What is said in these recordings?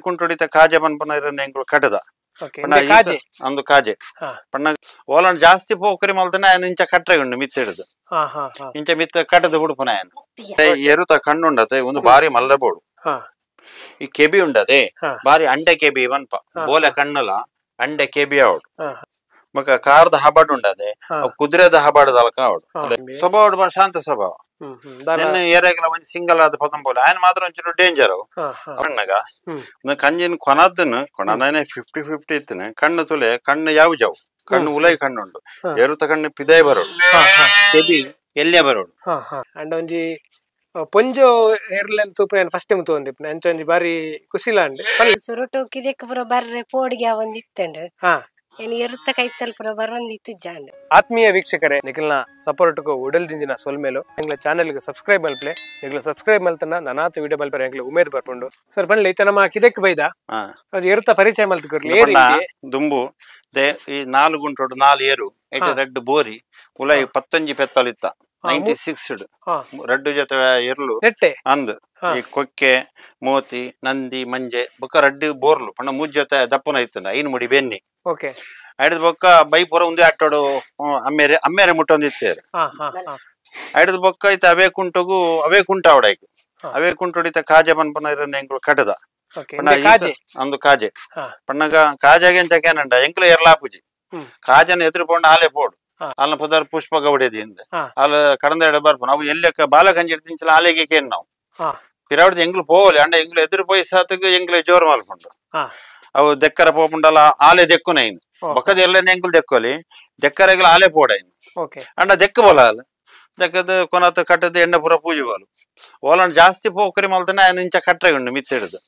ಕುಂಟುಡಿತ ಕಾಜೆ ಪನ್ಪನ ಎಂಕುಲು ಕಟ್ಟದ ಅಂದು ಕಾಜೆ ಪಣ್ಣ ಓಲಂಡ್ ಜಾಸ್ತಿ ಪೋಕರಿ ಮಲ್ತನೆ ఆయన ಇಂಚ ಕಟ್ರೆ ಉಂಡು ಮಿತ್ತಿಡುದು ಇಂಚ ಮಿತ್ತ ಕಟ್ಟದ ಉಡುಪನ ಎರುತ ಕಣ್ಣುಂಡತೆ ಒಂದು ಬಾರಿ ಮಲ್ಲ ಬೋಡು ಈ ಕೆಬಿ ಉಂಡದೆ ಬಾರಿ ಅಂಡೆ ಕೆಬಿ ಪನ್ಪ ಬೋಲೆ ಕಣ್ಣಲ ಅಂಡೆ ಕೆಬಿ ಅವಡು ಮಕ್ಕ ಕಾರದ ಹಬಡ್ ಉಂಡದೆ ಕುದುರೆದ ಹಬಾಡದಲ್ಕ ಅವಡು ಸ್ವಭಾವ ಶಾಂತ ಸ್ವಭಾವ ನಿನ್ನ ಏರಿಯಾಗೆಲ್ಲ ಒಂಜಿ ಸಿಂಗಲ್ ಆದ ಪತಂಬೋಲೆ ఆయన ಮಾತ್ರ ಒಂಚೂರು ಡೇಂಜರ್ ಅಣ್ಣಗ ಕಂಜಿನ ಕೊನದನ್ನು ಕೊಣನೇ 50-50 ಇತ್ತನೆ ಕಣ್ಣು ತುಲೆ ಕಣ್ಣು ಯಾವ ಜಾವು ಕಣ್ಣು ಉಲೈ ಕಣ್ಣುಂಡು ಎರುತ ಕಣ್ಣು ಪಿದಾಯಿ ಬರೋಡು ಕೆಬಿ ಎಲ್ಲೇ ಬರೋಡು ಅಂಡ್ ಒಂಜಿ ಪೊಂಜೋ ಏರ್ಲೈನ್ ತೂಪು ಫಸ್ಟ್ ಟೈಮ್ ತೂವೊಂದಿಪ್ಪುನ ಅಂಚ ಒಂಜಿ ಬಾರಿ ಕುಸಿಲ ಅಂಡ್ ಸುರುಟು ಕಿದೆಕ್ ಪೂರ ಬರ್ರೆ ಪೋಡಿಗೆ ಒಂದ್ ಇತ್ತಂಡ್ ಎರುತ್ತ ಕೈತಲ್ ಪೂರ ಬರೊಂದಿತ್ತಿಜ್ಜಾಂಡ್. ಆತ್ಮೀಯ ವೀಕ್ಷಕರೇ, ನಿಖಲ್ನ ಸಪೋರ್ಟ್ಗೂ ಉಡಲ್ ದಿಂಜಿನ ಸೊಲ್ಮೇಲು ಎಂಗ್ಲ ಚಾನೆಲ್ಗೆ ಸಬ್ಸ್ಕ್ರೈಬ್ ಮಲ್ಪಲೆ, ನಿಗ್ಲ ಸಬ್ಸ್ಕ್ರೈಬ್ ಮಲ್ತನ ನನಾತ ವಿಡಿಯೋ ಮಲ್ಪರೆ ಎಂಗ್ಲ ಉಮೇದ್ ಬರ್ಪುಂಡು. ಸರ್ ಬನ್ನಿ ಇತ್ತ ನಮ್ಮ ಕಿದೆಕ್ ಬೈದ ಅದು ಎರುತ್ತ ಪರಿಚಯ ಮಲ್ತ್ ಕೊರ್ಲಿ. ದುಂಬು they ಈ 4 ಗುಂಟೋಡು 4 ಏರು ಎಟ್ ರೆಡ್ ಬೋರಿ ಉಲೈ 19 ಪೆತ್ತಲ್ ಇತ್ತ 96 ರಡ್ಡು ಜೊತೆ ಎರ್ಲು ಅಂದ್ ಈ ಕೊಕ್ಕೆ ಮೋತಿ ನಂದಿ ಮಂಜೆ ಬೊಕ್ಕ ರಡ್ಡು ಬೋರ್ಲು ಪಂಡ ಮೂಜ್ ಜೊತೆ ದಪ್ಪನ ಇತ್ತಂಡ 5 ಮುಡಿ ಬೆನ್ನಿ. ಓಕೆ ಐಡ್ದ ಬೊಕ್ಕ ಬೈ ಪೂರ ಒಂದೇ ಆಟೋಡು ಅಮ್ಮೇರೆ ಅಮ್ಮೇರೆ ಮುಟ್ಟೊಂದಿತ್ತೇರು. ಐಡ್ದ ಬೊಕ್ಕ ಐತ ಅವೇ ಕುಂಟಗು ಅವೇ ಕುಂಟ ಅವಡೈಕ್ ಅವೇ ಕುಂಟುಡಿತ ಕಾಜೆ ಪನ್ಪನ ಎಂಕುಲು ಕಟ್ಟದ ಅಂದು ಕಾಜೆ ಪಣ್ಣಗ ಕಾಜಾಗೆ ಎಂಚ ಕೇನಂಡ ಎಂಕುಲು ಎರ್ಲಾಪುಜಿ ಕಾಜನ ಎದುರು ಪೋಂಡ ಆಲೆ ಪೋಡು ಅಲ್ಲ ಪುದರ್ ಪುಷ್ಪ ಗೌಡೇದಿ ಅಂದ ಅಲ್ಲ ಕಡಂದ ಎಡ ಬರ್ಪು ನಾವು ಎಲ್ಲಿ ಬಾಲ ಕಂಜಿ ತಿಂಚಲ ಆಲೆಗೆ ಕೇನ್ ನಾವು ಪಿರಾವಡ್ದು ಎಂಗ್ಲು ಪೋವಲಿ ಅಂಡ ಎಂಗ್ಲು ಎದುರು ಪೋಯಿ ಸಾತಗ ಎಂಗ್ಲು ಜೋರು ಮಲ್ಪುಂಡು ಅವು ದೆಕ್ಕರ ಪೋಪುಂಡಲ ಆಲೆ ದೆಕ್ಕುನೈನ್ ಬೊಕ್ಕದ ಎಲ್ಲನೇ ಎಂಕುಲು ದೆಕ್ಕೋಲಿ ದೆಕ್ಕರೆಗ್ಲ ಆಲೆ ಪೋಡೈನ್ ಅಂಡ ದೆಕ್ಕ ಬೋಲ ಅಲ್ಲ ದೆಕ್ಕದ ಕೊನತ ಕಟ್ಟದ ಎಣ್ಣೆ ಪೂರ ಪೂಜೆ ಬೋಲು ಓಲಂಡ್ ಜಾಸ್ತಿ ಪೋಕರಿ ಮಲ್ತನೆ ఆయన ಇಂಚ ಕಟ್ರೆ ಉಂಡು ಮಿತ್ತಿಡುದು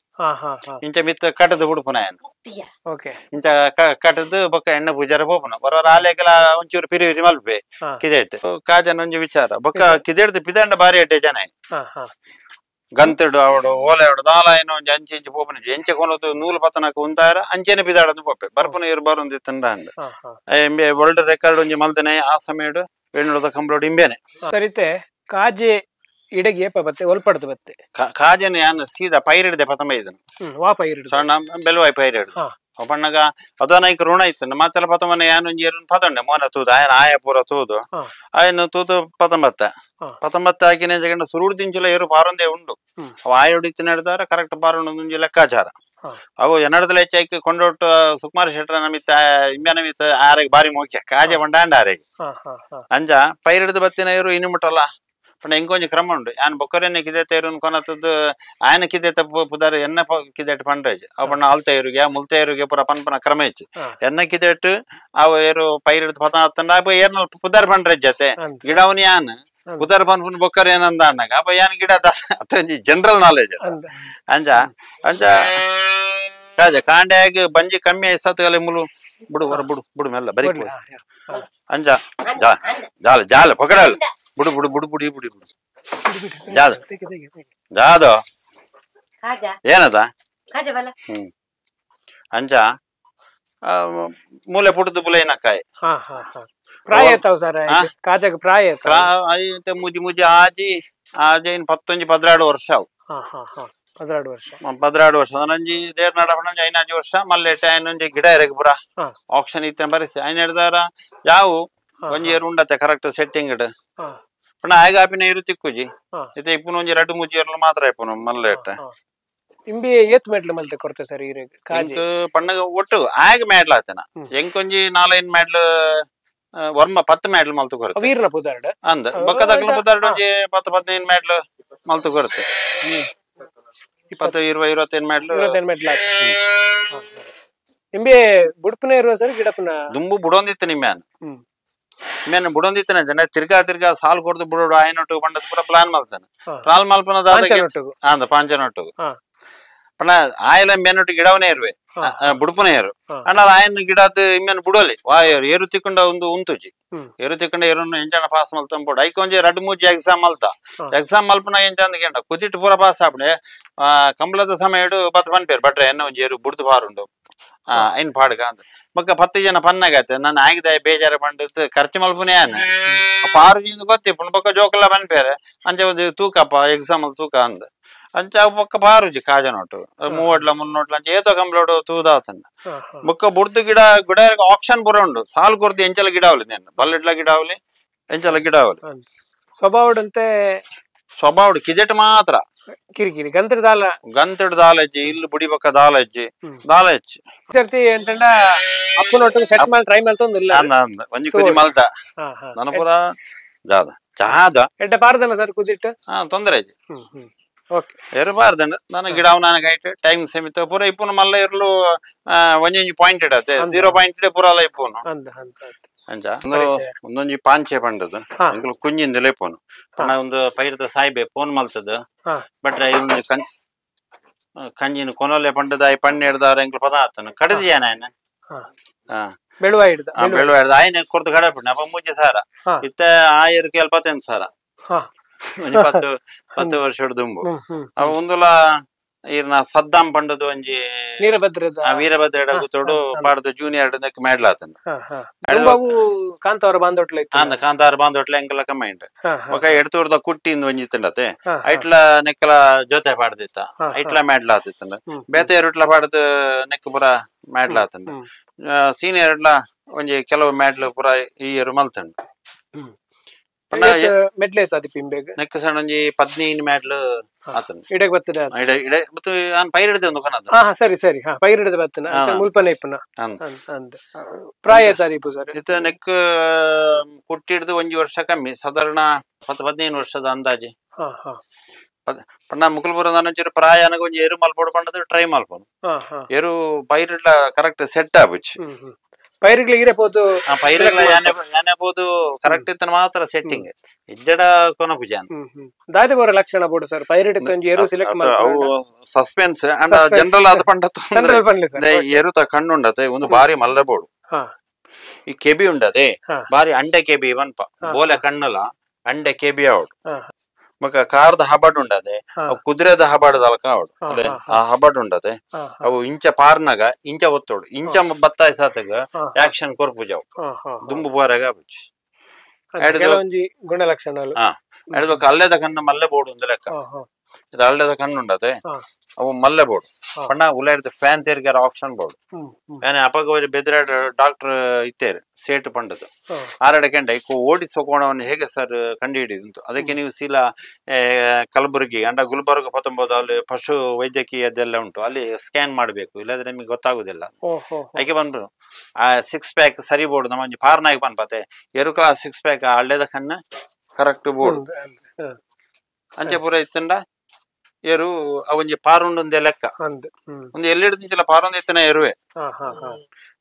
ಇಂಚ ಮಿತ್ತ ಕಟ್ಟದ ಉಡುಪುನ ఆయన ಇಂಚ ಕಟ್ಟದು ಬೊಕ್ಕ ಎಣ್ಣೆ ಪೂಜಾರ ಪೋಪುನ ಬರೋರ ಆಲೆಗೆಲ್ಲ ಒಂಚೂರು ಪಿರಿ ಪಿರಿ ಮಲ್ಪೆ ಕಿದೆಟ್ ಕಾಜನ ಒಂಜಿ ವಿಚಾರ ಬೊಕ್ಕ ಕಿದೆಡ್ದು ಪಿದಂಡ ಬಾರಿ ಎಡ್ಡೆ ಜನ ಗಂತಡು ಅವಡು ಓಲೆ ಅವಡು ದಾಲ ಏನೋ ಒಂಜಿ ಅಂಚೆ ಇಂಚೆ ಪೋಪನ ಎಂಚೆ ಕೊನತು ನೂಲು ಪತನಕ ಉಂತಾರ ಅಂಚೆನೆ ಪಿದಾಡದು ಪೋಪೆ ಬರ್ಪುನ ಇರು ಬರೊಂದು ತಂಡ ಇಂಬೆ ವರ್ಲ್ಡ್ ರೆಕಾರ್ಡ್ ಒಂಜಿ ಮಲ್ದನೆ ಆ ಸಮಯಡು ವೇಣುದ ಕಂಬ್ಲೋಡು ಇಂಬೇನೆ. ಸರಿತೆ ಕಾಜೆ ಇಡಗೆ ಏಪ ಬತ್ತೆ ಒಲ್ಪಡ್ದು ಬತ್ತೆ ಕಾಜನೆ ಯಾನ್ ಸೀದಾ ಪೈರಿಡ್ದೆ ಪತಂಬ ಇದನ್ನು ವಾ ಪೈರಿಡ್ದು ಸಣ್ಣ ಬೆಲ್ವಾಯ್ ಪೈರಿಡ್ದು ಪಣ್ಣಗ ಅದನೈಕ್ ಋಣ ಇತ್ತು ಮಾತೆಲ್ಲ ಪತಂಬನ ಯಾನ್ ಒಂಜಿ ಏರುನ್ ಪತಂಡೆ ಮೋನ ತೂದು ಆಯನ ಆಯ ಪೂರ ತೂದು ಆಯನ ತೂದು ಪತಂಬತ್ತ ಪತಂಬತ್ತ ಹಾಕಿನ ಜಗಂಡ ಸುರುಡು ದಿಂಚುಲ ಏರು ಪಾರೊಂದೇ ಉಂಡು ಅವು ಆಯೋಡಿತ್ತು ನಡೆದಾರ ಕರೆಕ್ಟ್ ಪಾರೊಂಡು ಒಂಜಿ ಲೆಕ್ಕಾಚಾರ ಅವು ಎನ್ನಡದಲ ಹೆಚ್ಚಾಕಿ ಕೊಂಡೊಟ್ಟು ಸುಕುಮಾರ್ ಶೆಟ್ಟರ ನಮಿತ್ತ ಇಂಬೆ ನಮಿತ್ತ ಆರೆಗೆ ಬಾರಿ ಮೋಕ್ಯ ಕಾಜೆ ಬಂಡಾಂಡ ಆರೆಗೆ ಅಂಜ ಪೈರಿಡ್ದು ಬತ್ತಿನ ಏರು ಇನ್ನು ಮುಟ್ಟಲ್ಲ ಪಂಡ ಎಂಕೊಂಜಿ ಕ್ರಮ ಉಂಡು ಯಾನ್ ಬೊಕ್ಕರೇನೆ ಕಿದೆತ ಏರುನ್ ಕೊನತದ್ದು ಆಯನ ಕಿದೆತ ಪುದಾರ ಎನ್ನ ಕಿದೆಟ್ ಪಂಡ್ರೇಜ್ ಅವು ಪಂಡ ಆಲ್ತ ಏರುಗೆ ಮುಲ್ತ ಏರುಗೆ ಪೂರ ಪನ್ಪನ ಕ್ರಮ ಹೆಚ್ಚು ಎನ್ನ ಕಿದೆಟ್ ಅವು ಏರು ಪೈರಿಡ್ದು ಪತ ಆತಂಡ ಅಪ್ಪ ಏರ್ನ ಪುದಾರ್ ಪಂಡ್ರೇಜ್ ಜತೆ ಗಿಡವನ್ ಯಾನ್ ಪುದಾರ್ ಪನ್ಪುನ ಬೊಕ್ಕರ್ ಏನಂದ ಅಣ್ಣಗ ಅಪ್ಪ ಯಾನ್ ಗಿಡ ಅತ್ತೊಂಜಿ ಜನರಲ್ ನಾಲೆಜ್ ಅಂಜ ಅಂಜ ಕಾಜ ಕಾಂಡೆಯಾಗಿ ಬಂಜಿ ಕಮ್ಮಿ ಆಯ್ಸತ್ಗಲೆ ಮುಲು ಬಿಡು ಹೊರ ಬಿಡು ಬಿಡು ಮೆಲ್ಲ ಬರೀ ಅಂಜ ಜಾಲ ಜಾಲ ಪಕಡಲ್ ಬುಡು ಬುಡು ಬುಡು ಬುಡಿ ಬುಡಿ ಬುಡು ಜಾದ ಜಾದ ಏನದ ಅಂಜ ಮೂಲೆ ಪುಟ್ಟದ ಬುಲೆ ಪ್ರಾಯ ಕಾಜಾಗ ಪ್ರಾಯ ಮುಜಿ ಮುಜಿ ಆಜಿ ಆಜಿ 19 12 ವರ್ಷ ಅವು 12 ವರ್ಷ 12 ವರ್ಷ ಅದನ್ನೊಂಜಿ ದೇರ್ ನಡಪಣಂಜಿ 5 ವರ್ಷ ಮಲ್ಲೆಟ್ಟೆ ಐನೊಂಜಿ ಗಿಡ ಇರಕ್ಕೆ ಪುರ ಆಪ್ಷನ್ ಇತ್ತ ಬರಿಸಿ ಐನ ಹಿಡ್ದಾರ ಯಾವ ಒಂಜಿ ಏರು ಉಂಡತ್ತೆ ಕರೆಕ್ಟ್ ಸೆಟ್ಟಿಂಗ್ ಇಡು ಪಂಡ ಆಗ ಆಪಿನ ಏರು ತಿಕ್ಕುಜಿ ಇತ್ತೆ ಇಪ್ಪುನ ಒಂಜಿ 2 3 ಏರ್ಲು ಮಾತ್ರ ಇಪ್ಪುನು ಮಲ್ಲೆಟ್ಟೆ ಇಂಬಿ ಏತ್ ಮೆಡ್ಲು ಮಲ್ತೆ ಕೊರ್ತೆ ಸರ್ ಈರೆಗ್ ಕಾಜಿ ಪಣ್ಣಗ ಒಟ್ಟು ಆಗ ಮೆಡ್ಲು ಆತನ ಎಂಕೊಂಜಿ 4-5 ಮೆಡ್ಲು ವರ್ಮ 10 ಮೆಡ್ಲು ಮಲ್ತು ಕೊರ್ತೆ ವೀರ್ನ ಪುದಾರ್ಡ್ ಅಂದ ಬೊಕ್ಕದಕ್ಲ ಪುದಾರ್ಡ್ ಒಂಜಿ 10-15 ಮೆಡ್ಲು ಮಲ್ತು ಕೊರ್ತೆ 20 25 ಮೆಡ್ಲು 25 ಮೆಡ್ಲು ಇಂಬಿ ಬುಡ್ಪುನ ಇರುವ ಸರ್ ಗಿಡಪುನ ದುಂಬು ಬುಡೊಂದಿತ್ತು ನಿಮ್ಯಾನ ಮೇನ್ ಬುಡೊಂದಿತ್ತನ ಜನ ತಿರ್ಗಾ ತಿರ್ಗಾ ಸಾಲ್ ಕೊಡ್ದು ಬುಡೋಡು ಆಯನೊಟ್ಟು ಪಂಡದ ಪೂರ ಪ್ಲಾನ್ ಮಲ್ತಾನೆ ಪ್ಲಾನ್ ಮಲ್ಪನ ಅಂದ ಪಾಂಚನೊಟ್ಟು ಪಂಡ ಆಯಲ ಮೇನೊಟ್ಟು ಗಿಡವನೇ ಇರುವೆ ಬುಡ್ಪುನ ಏರು ಅಣ್ಣ ಆಯನ ಗಿಡದ ಇಮ್ಮೇನ್ ಬುಡೋಲಿ ವಾ ಏರು ಏರು ತಿಕ್ಕೊಂಡ ಒಂದು ಉಂತುಜಿ ಏರು ತಿಕ್ಕೊಂಡ ಏರುನ್ನು ಎಂಚನ ಪಾಸ್ ಮಲ್ತ ಬೋಡು ಐಕ್ ಒಂಜಿ 2 3 ಎಕ್ಸಾಮ್ ಮಲ್ತ ಎಕ್ಸಾಮ್ ಮಲ್ಪನ ಎಂಚ ಗಂಡ ಕುದಿಟ್ಟು ಪೂರ ಪಾಸ್ ಆಪಣೆ ಕಂಬಳದ ಸಮಯ ಬತ್ ಪನ್ಪೇರು ಬಟ್ರೆ ಎನ್ನ ಒಂಜಿ ಏರು ಬುಡ್ದು ಪಾರುಂಡು ಐನ್ ಪಾಡ್ಗ ಅಂತ ಬೊಕ್ಕ 10 ಜನ ಪನ್ನಾಗತ್ತೆ ನಾನು ಆಗಿದ ಬೇಜಾರ ಪಂಡತ್ ಖರ್ಚು ಮಲ್ಪುನೇ ಆನ ಪಾರು ಗೊತ್ತಿಪ್ಪುಂಡು ಬೊಕ್ಕ ಜೋಕಲ್ಲ ಪನ್ಪೇರೆ ಅಂಚೆ ಒಂದು ತೂಕಪ್ಪ ಎಕ್ಸಾಮ್ ಅಲ್ಲಿ ತೂಕ ಅಂದ ಅಂಚ ಬೊಕ್ಕ ಬಾರುಜಿ ಕಾಜನೊಟ್ಟು ಮೂವಡ್ಲ ಮುನ್ನೋಟ್ಲ ಅಂಚ ಏತೋ ಕಂಬ್ಲೋಡು ತೂದಾತನ ಬೊಕ್ಕ ಬುಡ್ದು ಗಿಡ ಗಿಡ ಆಪ್ಷನ್ ಪೂರ ಉಂಡು ಸಾಲ್ ಕೊರ್ದು ಎಂಚಲ ಗಿಡ ಅವಲಿ నేను ಬಲ್ಲೆಡ್ಲ ಗಿಡ ಅವಲಿ ಎಂಚಲ ಗಿಡ ಅವಲಿ ಸ್ವಭಾವಡಂತೆ ಸ್ವಭಾವಡು ಕಿಜೆಟ್ ಮಾತ್ರ ಕಿರಿಕಿರಿ ಗಂತಡ ದಾಲ ಗಂತಡ ದಾಲಜ್ಜಿ ಇಲ್ಲು ಬುಡಿ ಬೊಕ್ಕ ದಾಲಜ್ಜಿ ದಾಲಜ್ಜಿ ಸರ್ತಿ ಎಂತಂಡ ಅಪ್ಪನೊಟ್ಟಿಗೆ ಸೆಟ್ ಮಾಡಿ ಟ್ರೈ ಮಲ್ತೊಂದಿಲ್ಲ ಅಂದ ಒಂಜಿ ಕುದಿ ಮಲ್ತ ನನ್ನ ಪೂರ ಜಾದ ಜಾದ ಎಡ್ಡ ಪಾರದಲ್ಲ ಸರ್ ಕುದಿಟ್ಟು ಹಾ ತೊಂದರೆ ಅಜ್ಜಿ ಓಕೆ ಎರಬಾರ್ದಂಡ ನನ್ನ ಗಿಡ ನನಗೆ ಐಟ್ ಟೈಮ್ ಸೀಮಿತ ಪೂರ ಇಪ್ಪುನ ಮಲ್ಲ ಇರ್ಲು ಒಂಜೊಂಜಿ ಪಾಯಿಂಟ್ ಇಡತ್ತೆ 0 ಪಾಯಿಂಟ್ ಪೂರ ಅಲ್ಲ ಇಪ್ಪುನು ಅಂಚ ಒಂದೊಂಜಿ ಪಾಂಚೆ ಪಂಡದು ಎಂಕುಲು ಕುಂಜಿಂದಲೇ ಪೋನು ಪಂಡ ಒಂದು ಪೈರದ ಸಾಯ್ಬೆ ಫೋನ್ ಮಲ್ತದ ಬಟ್ ಒಂದು ಕಂಜಿನ ಕೊನೊಲೆ ಪಂಡದ ಆಯ್ ಪಣ್ಣೆ ಹಿಡ್ದಾರ ಎಂಕುಲು ಪದ ಆತನು ಕಡದಿ ಆಯನ ಬೆಳುವ ಹಿಡ್ದ ಬೆಳುವ ಹಿಡ್ದ ಆಯ್ನ ಕೊರ್ದು ಕಡಪುಂಡು ಅಪ್ಪ ಮೂಜಿ ಸಾರ ಇತ್ತ ಆಯರ್ಗೆ 75 ಸಾವಿರ ಒಂಜಿ 10 ವರ್ಷ ದುಂಬು ಅವ ಒಂದುಲ ಈರ್ನ ಸದ್ದಾಂ ಪಂಡದು ಒಂಜಿ ವೀರಭದ್ರ ವೀರಭದ್ರ ಗುತ್ತೋಡು ಪಾಡ್ದು ಜೂನಿಯರ್ ಮೇಡ್ಲಾತನ ಕಾಂತಾರ ಬಾಂದೊಟ್ಲ ಅಂದ ಕಾಂತಾರ ಬಾಂದೊಟ್ಲ ಎಂಕಲ ಕಮಾಂಡ್ ಒಕ ಎಡ್ತೂರ್ದ ಕುಟ್ಟಿಂದ ಒಂಜಿ ತಿಂಡತೆ ಐಟ್ಲ ನೆಕ್ಕಲ ಜೊತೆ ಪಾಡ್ದಿತ್ತ ಐಟ್ಲ ಮೇಡ್ಲಾತಿತ್ತಂಡ ಬೇತೆ ಎರಟ್ಲ ಪಾಡ್ದು ನೆಕ್ಕ ಪೂರ ಮೇಡ್ಲಾತಂಡ ಸೀನಿಯರ್ ಎಡ್ಲ ಒಂಜಿ ಕೆಲವು ಮೇಡ್ಲು ಪೂರ ಈ ಎರು ಮಲ್ತಂಡ ಮೆಡ್ಲೆ ಪಿಂಬೆಗ್ ನೆಕ್ಕ ಸಣ್ಣ ಒಂಜಿ 15 ಮೆಡ್ಲು ಆತನ ಇಡೆಗ್ ಬರ್ತದೆ ಇಡೆ ಇಡೆ ಮತ್ತು ನಾನು ಪೈರ್ ಹಿಡಿದೆ ಒಂದು ಕನದ ಹಾ ಸರಿ ಸರಿ ಹಾ ಪೈರ್ ಹಿಡಿದ ಬರ್ತನ ಮುಲ್ಪನೆ ಇಪ್ಪನ ಅಂದ ಪ್ರಾಯ ತಾರೀಪು ಸರ್ ಇತ್ತ ನೆಕ್ ಕುಟ್ಟಿ ಹಿಡಿದು ಒಂಜಿ ವರ್ಷ ಕಮ್ಮಿ ಸಾಧಾರಣ 10-15 ವರ್ಷದ ಅಂದಾಜಿ ಹಾ ಹಾ ಪಂಡ ಮುಕುಲ್ಪುರ ನಾನು ಪ್ರಾಯ ಅನಗ ಒಂಜಿ ಎರು ಮಲ್ಪೋಡು ಪಂಡದು ಟ್ರೈ ಮಲ್ಪೋನು ಎರು ಪೈರ್ ಹಿಡ್ಲ ಕರೆಕ್ಟ್ ಸೆಟ್ ಆಪುಚಿ ಪೈರುಗಳಿಗೆ ಇರೇ ಪೋತು ಪೈರುಗಳ ಯಾನೆ ಪೋದು ಕರೆಕ್ಟ್ ಇತ್ತನ ಮಾತ್ರ ಸೆಟ್ಟಿಂಗ್ ಇಜ್ಜಡ ಕೊನ ಪೂಜಾನ್ ದಾದೆ ಬೋರ ಲಕ್ಷಣ ಬೋಡು ಸರ್ ಪೈರು ಒಂಜಿ ಎರು ಸೆಲೆಕ್ಟ್ ಅವು suspense and general ಆದ ಪಂಡ ಜನರಲ್ ಪಂಡ್ಲೆ ಸರ್ ಎರುತ ಕಣ್ಣುಂಡತೆ ಒಂದು ಬಾರಿ ಮಲ್ಲ ಬೋಡು ಈ ಕೆಬಿ ಉಂಡದೆ ಬಾರಿ ಅಂಡೆ ಕೆಬಿ ವನ್ಪ ಬೋಲೆ ಕಣ್ಣಲ ಅಂಡೆ ಕೆಬಿ ಅವಡು ಮಕ್ಕ ಕಾರ್ದ ಹಬಡ್ ಉಂಡದೆ ಕುದುರೆದ ಹಬಡ್ ದಲ್ಕ ಅವಡು ಆ ಹಬಡ್ ಉಂಡದೆ ಅವು ಇಂಚ ಪಾರ್ನಾಗ ಇಂಚ ಒತ್ತೋಡು ಇಂಚ ಬತ್ತಾಯ ಸಾತಗ ಆಕ್ಷನ್ ಕೊರ್ಪುಜಾವು ದುಂಬು ಬೋರಾಗ ಗುಣಲಕ್ಷಣ ಹಾ ಎಡ್ಬೇಕು ಅಲ್ಲೇದ ಕಣ್ಣು ಮಲ್ಲೆ ಬೋರ್ಡು ಒಂದು ಲೆಕ್ಕ ಇದು ಅಲ್ಲೇದ ಕಣ್ಣು ಉಂಡತೆ ಅವು ಮಲ್ಲೆ ಬೋರ್ಡು ಪಣ್ಣ ಉಳ್ಳಾಡ್ದ ಫ್ಯಾನ್ ತೇರ್ಗಾರ option board fan ಅಪಗ ಬೆದ್ರಾಡ್ doctor ಇತ್ತೇರು ಸೇಟು ಪಂಡದು ಆರಡೆ ಕೆಂಡ ಓಡಿಸೋಕೋಣವನ್ನು ಹೇಗೆ ಸರ್ ಕಂಡು ಹಿಡಿಯುದು ಅದಕ್ಕೆ ನೀವು ಸೀಲಾ ಕಲಬುರಗಿ ಅಂಡ ಗುಲ್ಬರ್ಗ ಪತ್ತೊಂಬತ್ತು ಅಲ್ಲಿ ಪಶು ವೈದ್ಯಕೀಯದೆಲ್ಲ ಉಂಟು ಅಲ್ಲಿ ಸ್ಕ್ಯಾನ್ ಮಾಡಬೇಕು ಇಲ್ಲಾಂದ್ರೆ ನಿಮಗೆ ಗೊತ್ತಾಗುದಿಲ್ಲ ಅದಕ್ಕೆ ಬಂದ್ರು ಆ 6 ಪ್ಯಾಕ್ ಸರಿ ಬೋರ್ಡ್ ನಮ್ಮ ಒಂಜಿ ಪಾರ್ನಾಗಿ ಪನ್ಪತೆ ಎರುಕಲ 6 ಪ್ಯಾಕ್ ಅಲ್ಲೇದ ಕಣ್ಣು ಕರೆಕ್ಟ್ ಬೋರ್ಡ್ ಅಂಚೆ ಪೂರ ಇತ್ತಂಡ ಎರು ಒಂಜಿ ಪಾರುಂಡೊಂದೇ ಲೆಕ್ಕ ಒಂದು ಎಲ್ಲಿಡ್ದಿಂಚಿಲ್ಲ ಪಾರೊಂದು ಇತ್ತನ ಎರುವೆ